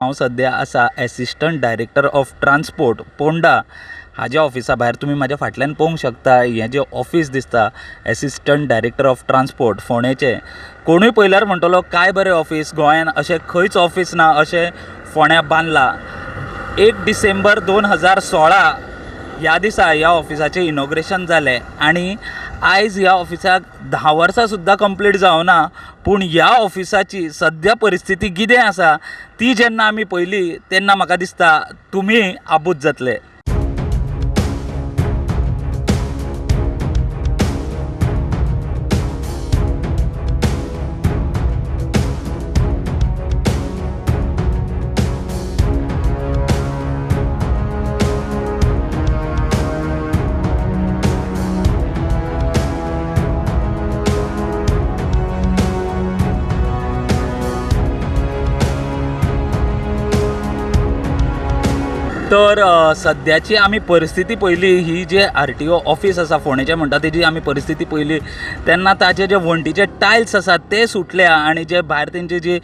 हांव सद्या आसा assistant director of transport Ponda हाज्या ऑफिसा भायर. तुमी म्हाज्या फाटल्यान पळोवंक शकता, हें जें ऑफिस दिसता एसिस्टंट डायरेक्टर ऑफ ट्रान्सपोर्ट फोंडेचें. कोणूय पळयल्यार म्हणटलो काय बरें ऑफिस, गोंयांत अशें खंयच ऑफिस ना अशें फोंड्यां बांदलां. 1 डिसेंबर 2016 ह्या दिसा ह्या ऑफिसाचें इनॉग्रेशन जालें आनी आयज ह्या ऑफिसाक 10 वर्सां सुद्दां कंप्लीट जावना, पूण ह्या ऑफिसाची सद्या परिस्थिती कितें आसा ती जेन्ना आमी पळयली तेन्ना म्हाका दिसता तुमी आबूज जातले. तर सद्याची आमी परिस्थिती पळयली, ही जे आर टी ओ ऑफिस आसा फोंडेचें म्हणटा तेजी आमी परिस्थिती पळयली तेन्ना ताचे जे वण्टीचे टायल्स आसात ते सुटल्या आनी जे भायर तेंचे जे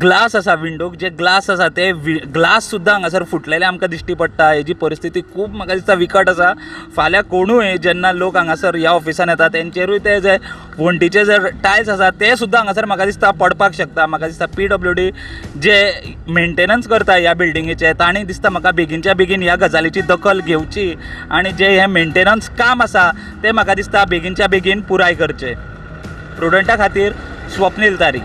ग्लास आसा, विंडोक जे ग्लास आसा ते ग्लास सुद्दां हांगासर फुटलेले आमकां दिश्टी पडटा. हेजी परिस्थिती खूब म्हाका दिसता विकट आसा. फाल्यां कोणूय जेन्ना लोक हांगासर ह्या ऑफिसान येता तेंचेरूय ते जे वण्टीचे जे टायल्स आसा ते सुद्दां हांगासर म्हाका दिसता पडपाक शकता. म्हाका दिसता P W D J maintenance करता ह्या बिल्डिंगेचे तांणी दिसता म्हाका बेगीनच्या बेगीन ह्या गजालीची दखल घेवची आनी जे हें मेंटेनन्स काम आसा तें म्हाका दिसता बेगीनच्या बेगीन पुराय करचें. प्रुडंटा खातीर स्वप्नील तारी.